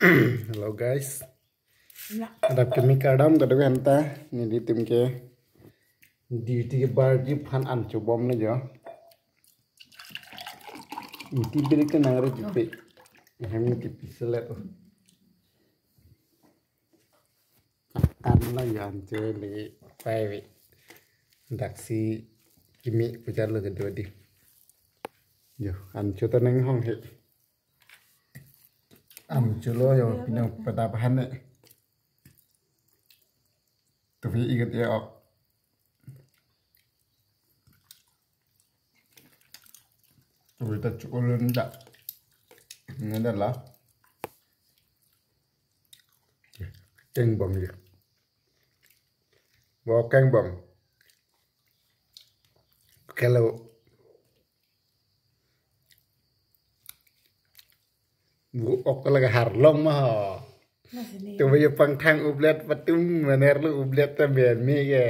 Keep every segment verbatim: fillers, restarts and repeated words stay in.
Hello guys. Adap kimi kardom kadokave anta, nelitum ke duty kebarji aphan an chobom le jo. Iti birik ke nangri pipe. Hem ke piselet. An la yan che le pai ve. Daksi kimi pujar lo kedo di. Jo, an chota nang hong he. An cholo jo, pino pada bahan ne. Tuvi igat ya ok. Tuvi ta cholo nda. Nda la. Keng bong ya. Bo keng bong. Kelo. Bu ok lake harlong ma ho. Masini. Tuve yo pangthang ublet patum maner lo ublet ta men me ke.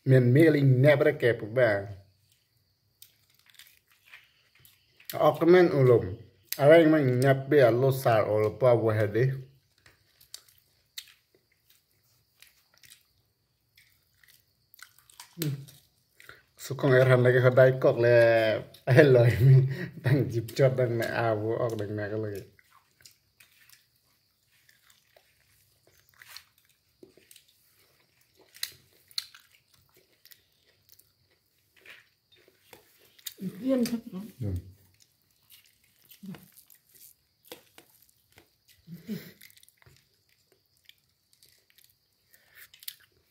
Men me ling nep re ke pu ba. Ok men ulum. Areng mang nep be alo sar ol pa wo hede. Sukong erhan lake hodai kok le. Hello. Dang jipchot dang ne awo ok dang ne lake. Bien. Hmm.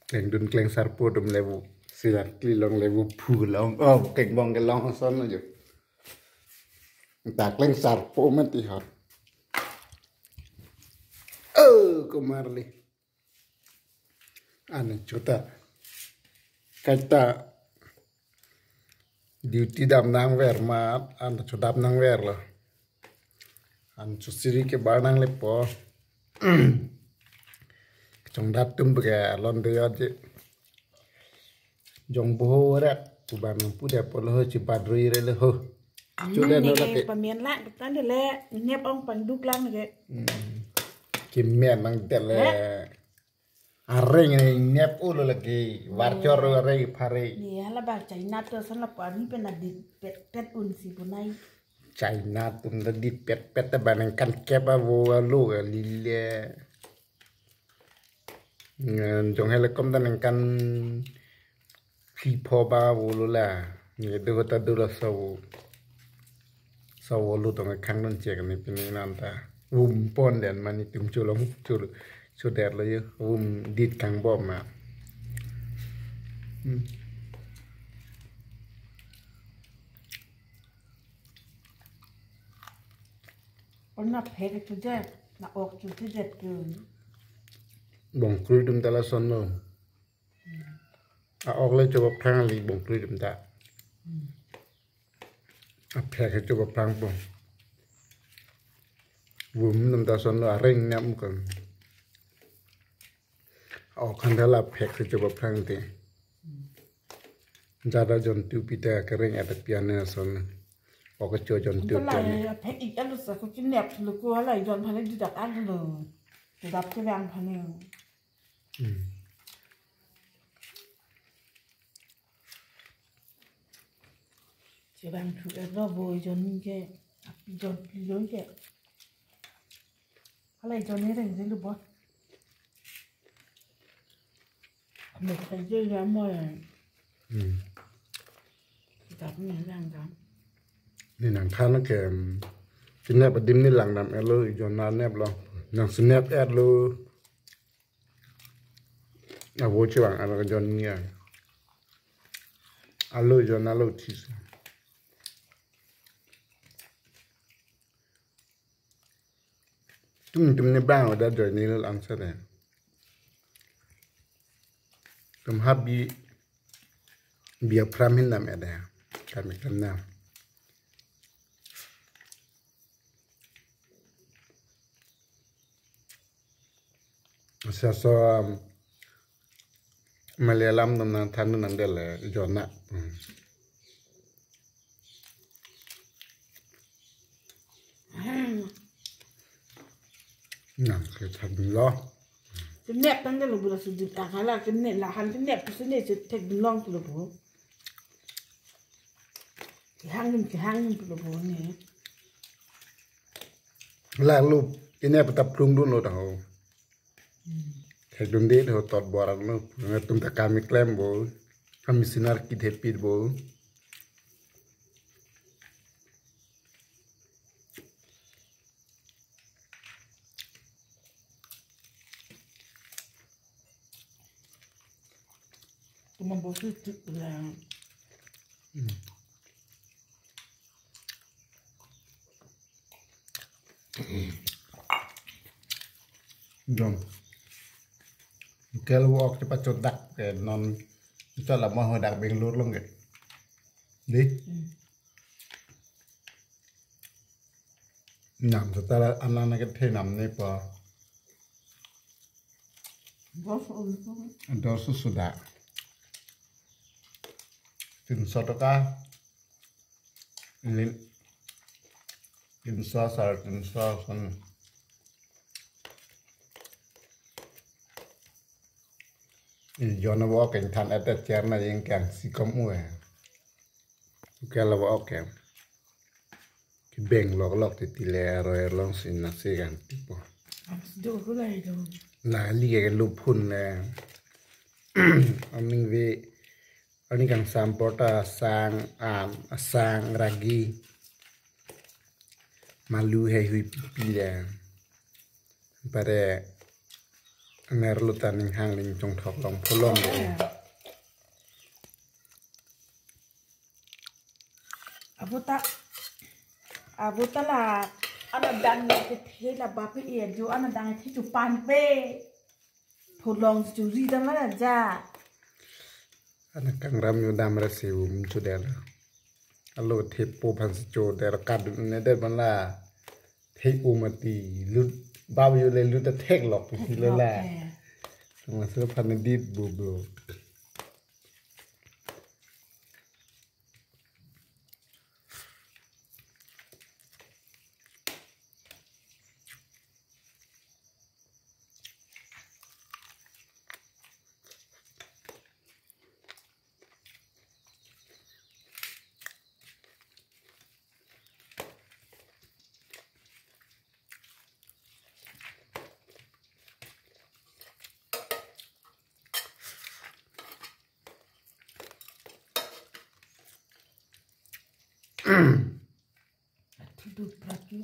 Klengdun klengsarpo dum levu. Silat kelong levu phu long. Oh, keng bong kelong ason aja. Ta klengsarpo mati hot. Oh, kumar li. Ane chota. Kaita. Duty dam nangver ma, an chodap nangver lo. An chosiri kebar nanglepo. Chongdat tum bege alon de yaje. Jong boho ret, kuban pude polo ho chibat rui re le ho. Chude no lake. Pamen lang, tan de le, nep ong pangduk lang ke. Hmm. Kimen nang de le. Eh? Areng ne nep ulo lake, varchor areng phare. Ni hala bang China to san lapu arni pen adit pet pet un si punai. China atum ta dit pet pet ta banang kan kep avo alo lile. Ngan jong hele kom ta nang kan phli pho ba avo lo la. Ni do ta do la so. Savo lo tong khang non chek ni pini nanta. Vum pon den mani tum cholong chul chuder lo yo. Vum dit kang bom ma. Hmm. Onna phek chuder, na ok chuder tu. Bongkrui dum ta lason lo. A-ok le choba phrang li bongkrui dum ta. A-phek he choba phrang po. Vum dum ta son lo areng nyam kan. A-ok han dala phek he choba phrang te. Jada jontu pita kereng ada pian ne son. Ok cho jontu pian ne. Phek ik alu sa ko kinep lu ko hala jon phane didak alu. Didak ke bang phane. Hmm. Chevang thu erlo bo jon ke, api jon pli jon ke. Hala jon ne reng je lu bo. Ame khai je ya mo ya. Hmm. Kitab ne lang dam. Ni nang khan ke, hmm, sinep adim ni lang dam erlo, jon na nep lo. Nang sinep erlo. Avo chevang anak jon niya. Alo jon alo this. Tum tum ne bang ada join ni lang sa de. Tum habi bia pram hin nam ada. Kami kan nam. Sa so, um, Malayalam dam nang than nang dele jona. Hmm. Nang ke thak lo. Kenep tangte lo bu la sudip ta kala kenep lahan kenep tu sene se thek dun long tu lo bu. Kehang nim kehang nim tu lo bu ne. Lalu ini apa tap plung dun lo tahu. Thek dun de ho tot boran lo. Tum ta kami klem bo. Kami sinar kit hepit bo. Cuma bosu cik lah. Dong. Kel wok cepat codak ke non. Itu lah mau dak Bangalore long ke. Di. Nam setara anak-anak ke nam ni pa. Dos untung. Dos sudah. Tinso taka. Ini tinso sar tinso san. Ini jona bo keng than ete cherna yang keng sikom ue. Oke la bo oke. Kibeng lok lok titi le roi long sin na si kan tipo. Abis do ko lai do. Na li ke luphun le. Aning ve aning kang sampor ta sang am sang ragi. Malu hei hui pipi le. Pare ner lu ta ning hang ling chong thok long pholong de. Abu ta, abu ta la, ana dang ne kethe la bape e jo, ana dang kethe chu pan pe. Pholong chu ri dam la ja. Ana kangram yo dam ra se um chu del. Alo thepo phan se cho der kad ne der ban la. Thek um ati lut bab yo le lut ta thek lok si le la. Thek lok, eh. Tuma se phan dit bu bu. Thudu praki.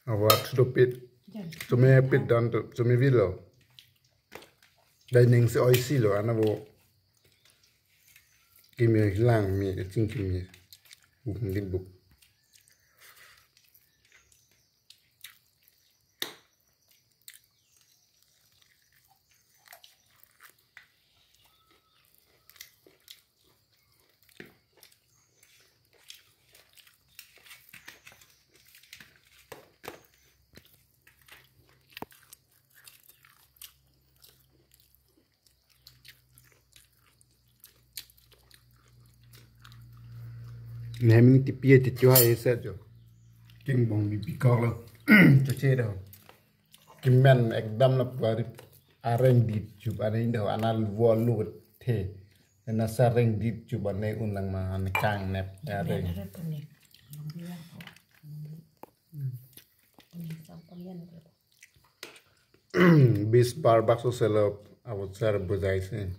Awa thudu pit. Jan. Chumi pit dan tu, chumi vilo. Dining si oisi lo, ana bo. Kimi lang mi, kaching kimi. Buk ngin buk. Nemin tipi ati chua ese jo. King bong di pikok lo. Choche do. Kimen ekdam na pari areng dit chup areng do anal vo lu the. Ena sa reng dit chup ane unang ma ane kang nep areng. Bis bar bakso selo abot sar bujai se.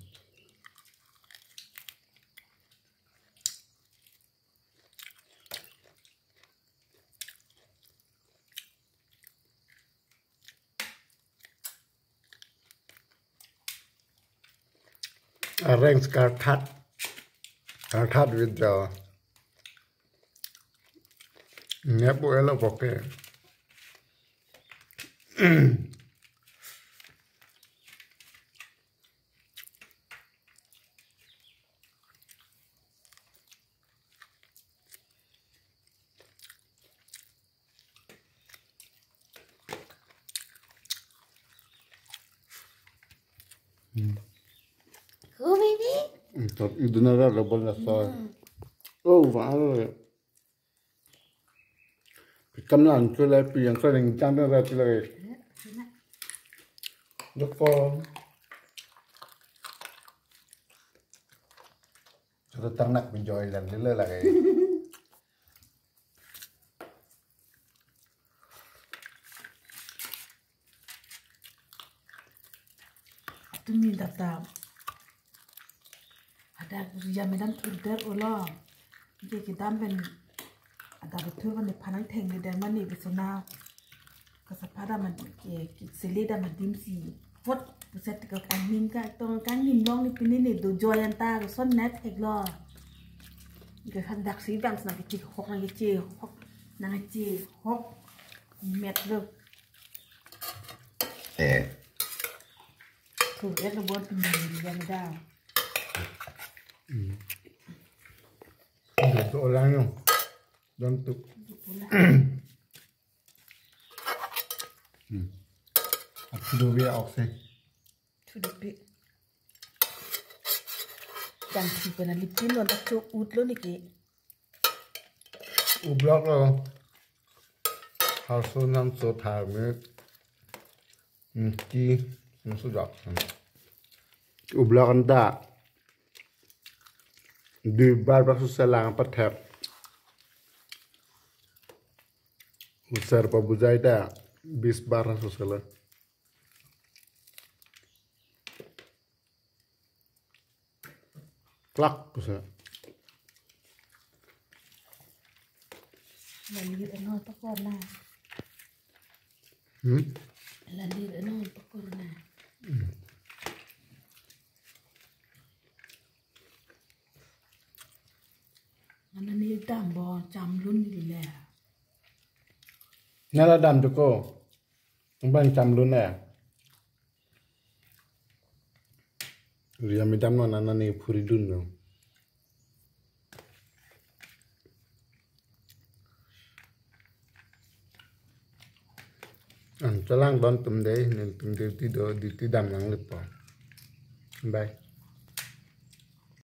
Arrange karthat. Karthat video. Nepo elo poke. Who, baby? Tot iduna ra double na sa. Oh, wow. Kamlan chule pi yang sa ring chang ra chule. Dokon. Sudah ternak menjual dan lele lagi. Tumi dap ta. Ada Ria madam thurdet olo. Ke kedam pen ada betul pen phanang thengledet mane besona. Kasapha dam ke, ke sele dam adim si. Vot puset ke kangnim ka tong kangnim long ni pini ni do joy anta son net hek lo. Ke han dak si bang sana ke chehok nang ke chehok nang ke chehok met lo. Eh. Thurdet lo bon pini ni jam da. Hmm. Itu orang yang dan tu. Ulang. Hmm. Aku dulu ya oke. Thudepi. Jangsi pen alipin lo dak cho ut lo niki. Ublak lo. Harso nam so thar me. Hmm, ki, hmm, sudah. Hmm. Ublak anta. Dui bar bak susar lang pathek. Usar pabujai ta bis bar susar lang. Klak, bisa. Lalir ano to korna. Hmm? Lalir ano to korna. Hmm. Anani dam bo chamlun ni le. Nala dam to ko. Bang chamlun ya. Ria madam no nana ni phuri dun no. An chalang don tum dei, nin tum dei ti do, di ti dam nang lepo. Bye.